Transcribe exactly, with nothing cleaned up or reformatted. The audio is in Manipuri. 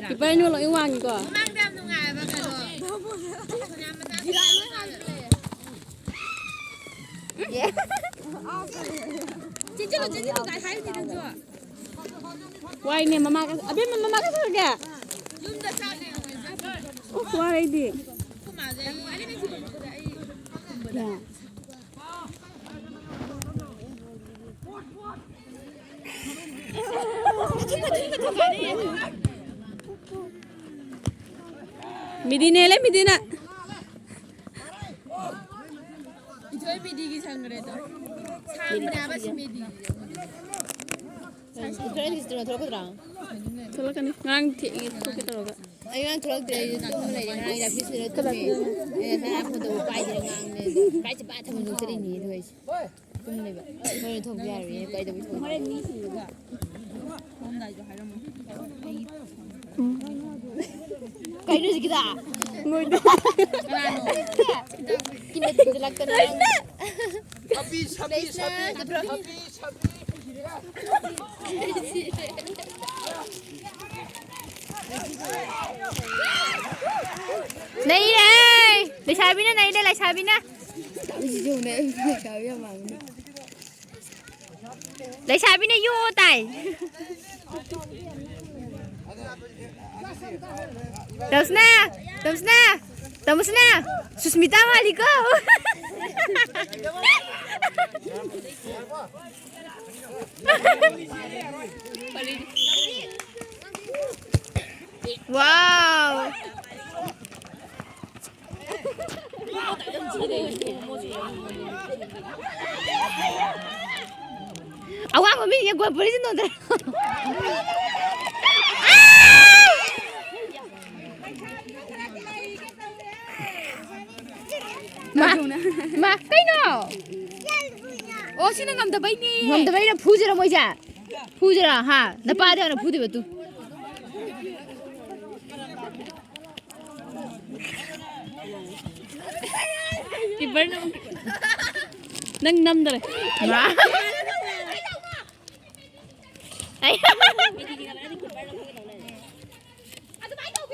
ꯀꯤꯄꯔ ꯑꯅꯤꯃꯛ ꯂꯣꯏ ꯋꯥꯡꯉꯤꯀꯣ꯫ ꯋꯥꯏꯅꯦ ꯃꯃꯥ ꯀ-, ꯑꯕꯦꯝꯃ ꯃꯃꯥ ꯀ ꯁꯧꯔꯒꯦ? ꯑꯣ, ꯋꯥꯔꯦ ꯑꯩꯗꯤ꯫ ꯌꯥ꯫ ꯃꯤꯗꯤꯅꯦ ꯂꯩ, ꯃꯤꯗꯤꯅ꯫ ꯏꯊꯣꯏ ꯃꯤꯗꯤꯒꯤ ꯁꯪꯈ꯭ꯔꯦꯗꯣ꯫ ꯁꯥꯡꯕꯅꯦ ꯍꯥꯏꯕ ꯁꯤ ꯃꯤꯗꯤ꯫ ꯏꯊꯣꯏ ꯏꯟꯗꯤꯁꯇ꯭ꯔꯤꯅ ꯊꯣꯛꯂꯛꯀꯗ꯭ꯔꯥ? ꯊꯣꯛꯂꯛꯀꯅꯤ꯫ ꯉꯔꯥꯡ ꯊꯦꯡꯉꯦ ꯊꯣꯛꯀꯦ ꯇꯧꯔꯒ꯫ ꯑꯩ ꯉꯔꯥꯡ ꯊꯣꯛꯂꯛꯇ꯭ꯔꯦ, ꯑꯩꯁꯨ ꯇꯨꯝ ꯂꯩꯔꯦ꯫ ꯉꯔꯥꯡ ꯏꯌꯥꯔꯄꯤꯁ ꯁꯤꯜꯂ ꯇꯨꯝꯃꯦ꯫ ꯑꯦ, ꯉꯁꯥꯏ ꯐꯣꯟ ꯇꯧꯕ ꯄꯥꯏꯗ꯭ꯔꯦ, ꯉꯥꯡꯕꯅꯦ꯫ ꯀꯥꯏ ꯆꯠꯄ? ꯊꯝꯐꯝ ꯈꯪꯗ꯭ꯔꯤꯅꯦ ꯑꯗꯨꯒ ꯑꯩꯁꯦ꯫ ꯇꯨꯝ ꯂꯩꯕ꯫ ꯍꯣꯔꯦꯟ ꯊꯣꯛꯄ ꯌꯥꯔꯣꯏꯌꯦ, ꯀꯩꯗꯧꯕꯩ ꯊꯣꯛꯏꯅꯣ? ꯍꯣꯔꯦꯟ ꯃꯤꯁꯤꯡꯗꯨꯒ ꯊꯣꯛꯑꯝꯗꯥꯏꯗꯣ ꯍꯥꯏꯔꯝꯃꯣ꯫ ꯀꯩꯅꯣ ꯍꯧꯖꯤꯛꯀꯤꯗꯣ? ꯃꯣꯏꯗꯣ꯫ ꯀꯅꯥꯅꯣ? ꯀꯤꯝꯅ ꯊꯤꯟꯖꯤꯜꯂꯛꯇꯅ꯫ ꯁꯥꯕꯤ, ꯁꯥꯕꯤ, ꯁꯥꯕꯤ, ꯁꯥꯕꯤ, ꯁꯥꯕꯤ꯫ ꯅꯩꯔꯦ! ꯂꯩꯁꯥꯕꯤꯅ ꯅꯩꯔꯦ, ꯂꯩꯁꯥꯕꯤꯅ꯫ ꯂꯩꯁꯥꯕꯤꯅ ꯌꯣ ꯇꯥꯏ꯫ ꯇꯧꯁꯅꯥ, ꯇꯧꯁꯅꯥ, ꯇꯧꯁꯅꯥ, ꯁꯨꯁꯃꯤꯇꯥ ꯃꯥꯜꯂꯤꯀꯣ꯫ Wow! ꯑꯋꯥꯡꯕ ꯃꯤꯁꯤꯡꯁꯦ ꯒꯣꯜ ꯄꯨꯔꯤꯁꯦ ꯅꯣꯟꯊꯔꯣ꯫ ꯃꯥ, ꯃꯥ, ꯀꯩꯅꯣ? ꯑꯣ, ꯁꯤꯅ ꯉꯝꯗꯕꯩꯅꯦ꯫ ꯉꯝꯗꯕꯩꯅ ꯐꯨꯁꯤꯔ ꯃꯣꯏꯁꯦ? ꯐꯨꯁꯤꯔ? ꯍꯥ? ꯅꯄꯥꯗꯤ ꯍꯥꯟꯅ ꯐꯨꯗꯣꯏꯕ ꯇꯨ꯫ ꯀꯤꯄꯔꯅ ꯑꯃꯨꯛ ꯅꯪ ꯅꯝꯗꯔꯦ꯫